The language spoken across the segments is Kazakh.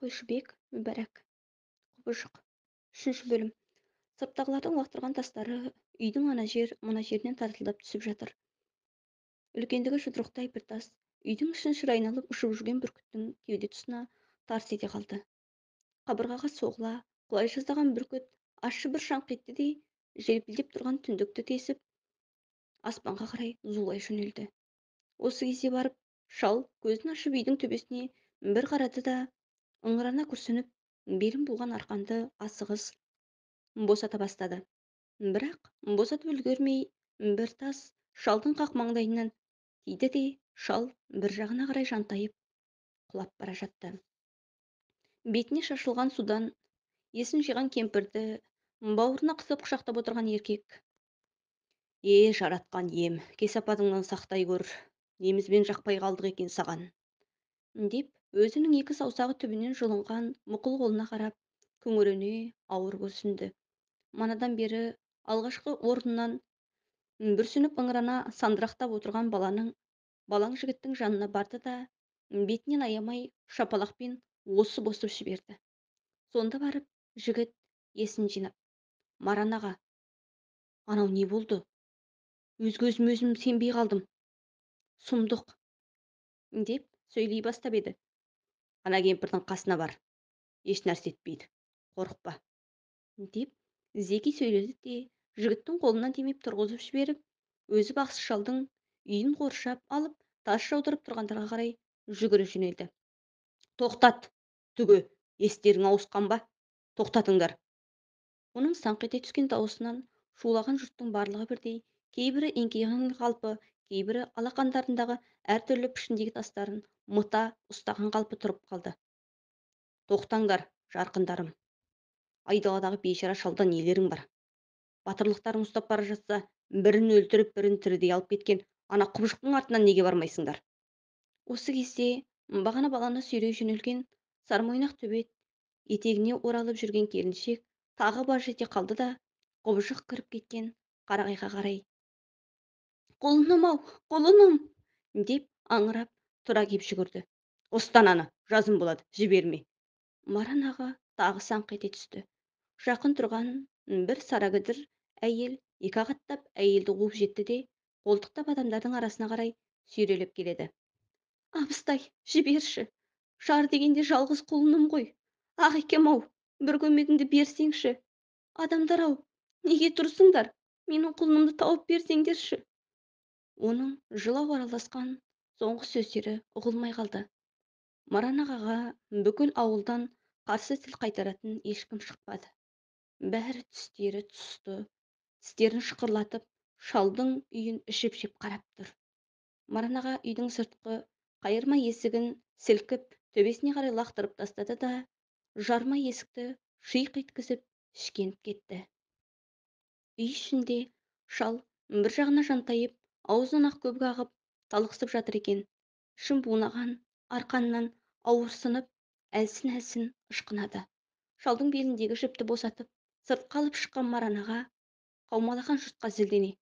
Қойшыбек Мүбәрак. Құбыжық. 3-ші бөлім. Сырттағылардың лақтырған тастары үйдің ана жер, мына жерінен тартылдап түсіп жатыр. Үлкендігі жұдырықтай бір тас үйдің ішін шыр айналып ұшып жүрген бүркіттің кеуде тұсына тарс ете қалды. Қабырғаға соғыла құлай жаздаған бүркіт ащы бір шаңқ етті де, желпілдеп тұрған түндікті тесіп, аспанға қарай зулай жөнелді. Осы кезде барып шал көзін ашып үйдің төбесіне бір қарады да, ыңырана күрсініп, белін буған арқанды асығыс босата бастады. Бірақ босатып үлгермей бір тас шалдың қақ маңдайынан тиді де, шал бір жағына қарай жантайып құлап бара жатты. Бетіне шашылған судан есін жиған кемпірді бауырына қысып құшақтап отырған еркек: "Е, жаратқан ием, кесапатыңнан сақтай көр, немізбен жақпай қалдық екен саған", деп өзінің екі саусағы түбінен жұлынған мұқыл қолына қарап, күңірене ауыр күрсінді. Манадан бері алғашқы орнынан бүрсініп ыңырана сандырақтап отырған балаң жігіттің жанына барды да, бетінен аямай шапалақпен осып-осып жіберді. Сонда барып жігіт есін жинап: "Маран аға, анау не болды? Өз көзім өзім сенбей қалдым. Сұмдық", деп сөйлей бастап еді. "Ана кемпірдің қасына бар, еш нәрсе етпейді, қорықпа", деп Зеки сөйледі де, жігіттің қолынан демеп тұрғызып жіберіп, өзі бақсы шалдың үйін қоршап алып, тас жаудырып тұрғандарға қарай жүгіре жөнелді. "Тоқтат, түге, естерің ауысқан ба? Тоқтатыңдар!" Оның саңқ ете түскен дауысынан шулаған жұрттың барлығы бірдей, кейбірі еңкейген қалпы, кейбірі алақандарындағы әртүрлі пішіндегі тастарын мыта ұстаған қалпы тұрып қалды. "Тоқтаңдар, жарқындарым! Айдаладағы бейшара шалда нелерің бар? Батырлықтарың ұстап бара жатса, бірін өлтіріп, бірін тірідей алып кеткен ана құбыжықтың артынан неге бармайсыңдар?" Осы кезде бағана баланы сүйрей жөнелген сармойнақ төбет етегіне оралып жүрген келіншек тағы баж ете қалды да, құбыжық кіріп кеткен қарағайға қарай: "Құлыным ау, құлыным!" деп аңырап тұра кеп жүгірді. "Ұста ананы, жазым болады, жіберме!" Маран аға тағы саңқ ете түсті. Жақын тұрған бір сарагідір әйел екі ақ аттап әйелді қуып жетті де, қолтықтап адамдардың арасына қарай сүйрелеп келеді. "Абыстай, жіберші, жар дегенде жалғыз құлыным ғой, ақ екем-ау, бір көмегіңді берсеңші. Адамдар ау, неге тұрсыңдар, менің құлынымды тауып берсеңдерші." Оның жылау араласқан соңғы сөздері ұғылмай қалды. Маран ағаға бүкіл ауылдан қарсы тіл қайтаратын ешкім шықпады. Бәрі түстері тұсты, тістерін шықырлатып, шалдың үйін ішіп-жеп қарап тұр. Маран аға үйдің сыртқы қайырма есігін сілкіп, төбесіне қарай лақтырып тастады да, жарма есікті шиқ еткізіп ішкеніп кетті. Үй ішінде шал бір жағына жантайып, аузынан ақ көбік ағып, талықсып жатыр екен. Ішін бунаған арқаннан ауырсынып, әлсін-әлсін ышқынады. Шалдың беліндегі жіпті босатып, сыртқа алып шыққан Маран аға қаумалаған жұртқа зілдене: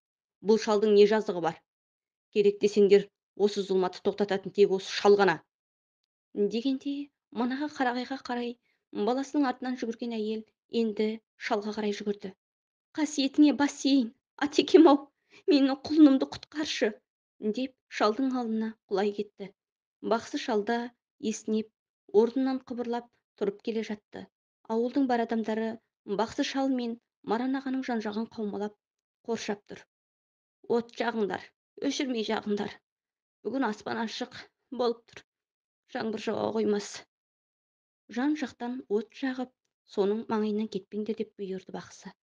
"Бұл шалдың не жазығы бар? Керек десеңдер, осы зұлматты тоқтататын тек осы шал ғана", дегенде, манағы қарағайға қарай баласының артынан жүгірген әйел енді шалға қарай жүгірді. "Қасиетіңе бас иейін, атекем-ау, менің құлынымды құтқаршы", деп шалдың алдына құлай кетті. Бақсы шалда есінеп, орнынан қыбырлап тұрып келе жатты. Ауылдың бар адамдары бақсы шал мен Маран ағаның жан-жағын қаумалап қоршап тұр. "От жағыңдар, өшірмей жағыңдар. Бүгін аспан ашық болып тұр, жаңбыр жауа қоймас. Жан-жақтан от жағып, соның маңайынан кетпеңдер", деп бұйырды бақсы.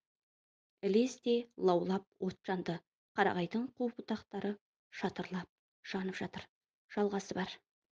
Ілесте лаулап от жанды. Қарағайдың қу бұтақтары шатырлап жанып жатыр. Жалғасы бар.